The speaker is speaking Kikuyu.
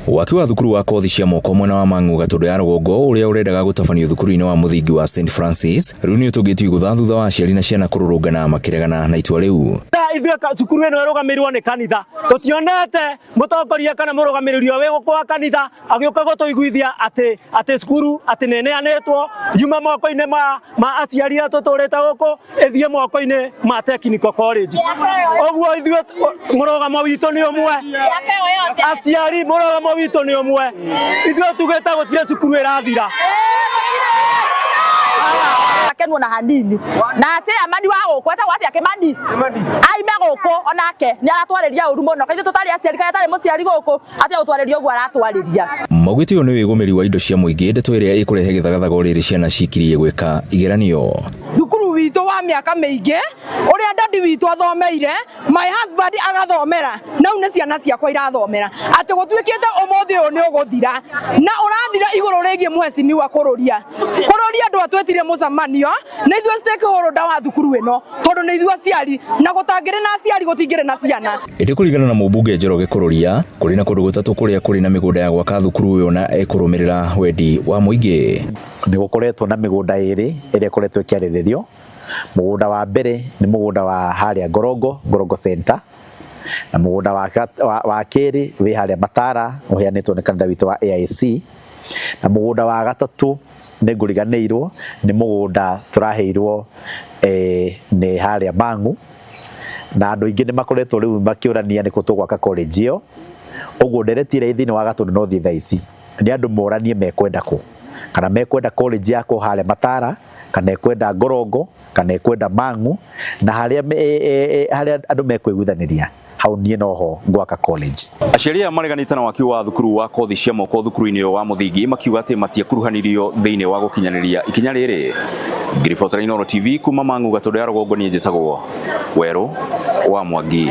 Waki wa thukuru wa kothi cia moko mwena wa Mang'u Gatũndũ ya rũgongo ũrĩa ũrendaga gũtabanio thukuru-inĩ wa mũthingi wa St Francis rĩu nĩ ũtũngĩtio igũtha thutha wa aciari na ciana kũrũrũngana makĩregana na itua rĩu. Ithuĩ cukuru ĩno ĩrũgamĩrĩirwo nĩ kanitha, tũtionete mũtongoria kana mũrũgamĩrĩri ũrĩa wĩ gũkũ wa kanitha agĩũka gũtũiguithia atĩ cukuru atĩ nĩ ĩneanĩtwo yuma moko-inĩ ma aciari arĩa tũtũrĩte gũkũ ĩthiĩ moko-inĩ ma Technical College. Ũguo ithuĩ mũrũgamo witũ nĩ ũmwe, aciari mũrũgamo witũ nĩ ũmwe, ithuĩ tugĩte gũtirĩ cukuru ĩrathira. Akenwo na hanini na chairman wa gũkũ etagwo atĩa? Kimani aime gũkũ onake nĩ aratwarĩria ũru mũno, kaithuĩ tũtarĩ aciari kana tarĩ mũciari gũkũ atige gũtwarĩria ũguo aratwarĩria. Maugĩte ũyũ nĩ wĩgũmĩri wa indo cia mũingĩ, ndeto ĩrĩa ĩkũrehe gĩthagathago rĩrĩ ciana cikirie gwĩka igeranio. Thukuru witũ wa mĩaka mĩingĩ ũrĩa dadi witũ athomeire, my husband agathomera, nau nĩ ciana ciakwa irathomera, atĩ gũtuĩkĩte ũmũthĩ ũyũ nĩ ũgũthira na ũrathira igũrũ rĩgiĩ mheshimiwa kũrũria andũ atwĩtire mũcemanio nĩ ithuĩ stakeholder wa thukuru ĩno, tondũ nĩ ithuĩ aciari na gũtangĩrĩ na aciari gũtingĩrĩ na ciana. Ĩndĩ kũringana na mũmbunge Njoroge Kũrũria, kũrĩ na kũndũ gũtatũ kũrĩa kũrĩ na mĩgũnda ya gwaka thukuru ũyũ na ĩkũrũmĩrĩra wendi wa mũingĩ. Nĩ gũkoretwo na mĩgũnda ĩrĩ ĩrĩa ĩkoretwo ĩkĩarĩrĩrio. Mũgũnda wa mbere nĩ mũgũnda wa harĩa Ngorongo, Ngorongo Center, na mũgũnda wa kerĩ wĩ harĩa Matara ũheanĩtwo nĩ kanitha witũ wa AIC, na mũgũnda wa gatatũ nĩ ngũriganĩirwo nĩ mũgũnda tũraheirwo nĩ harĩa Mang'u, na andũ aingĩ nĩ makoretwo rĩu makĩũrania nĩkũ tũgwaka college ĩyo. Ũguo ndereti ĩrĩa ĩ thĩinĩ wa Gatũndũ no thiĩ thaa ici nĩ andũ moranie mekwenda kũ, kana mekwenda college yakwo harĩa Matara, kana ekwenda Ngorongo, kana ekwenda Mang'u, na harĩa harĩa andũ mekwĩguithanĩria hau niĩ noho ngwaka college. Aciari aya mareganĩte na waki wa thukuru wa kothi cia moko thukuru-inĩ ũyũ wa mũthingi makiuga atĩ matiakuruhanirio thĩinĩ wa gũkinyanĩria ikinya rĩrĩ. Ngĩribotera Inooro TV kuma Mang'u Gatũndũ ya rũgongo, niĩ njĩtagwo Werũ wa Mwangi.